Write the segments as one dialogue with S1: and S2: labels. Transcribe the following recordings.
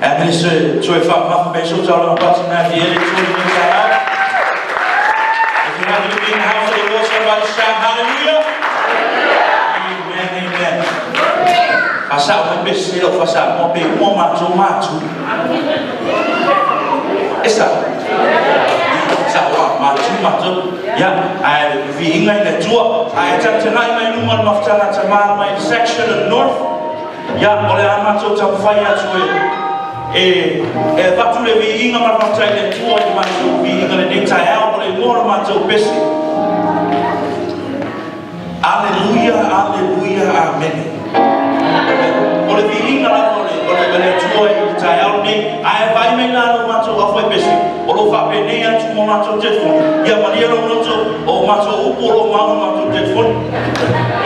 S1: Amene se toe faamamafa mai sou taulaga patina i ele Atua i lenei taeao. If you're happy to be in the house of the Lord, somebody shout hallelujah. Amen, amen. Faasao mai pe sese lau faa-Samoa pe uma matou matu. E sao. Sao a matu matou. Ia, ae viiga i le Atua. Ae tagatagai mai luma o le mafutaga a tama mai le section of North. Ia, o le a matou taumafai atu e e e avatu le viiga ma le faafetai i le Atua i le matou viiga lenei taeao o le igoa o le matou pese. Aleluia, aleluia, amene. O le viiga lava o le o le o le Atua i le taeao lenei. Ae vaai mai la lo matou aufai-pese o lo o faapenei atu mo matou telefoni. Ia malie lou loto, o matou upu o lo o mau i matou telefoni.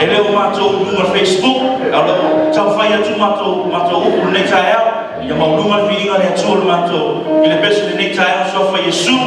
S1: E le o matou i luga o le Facebook, a o lo o taumafai atu matou matou upu lenei taeao. Ia maualuga le viiga o le Atua o le matou i le pese lenei taeao suafa Iesu.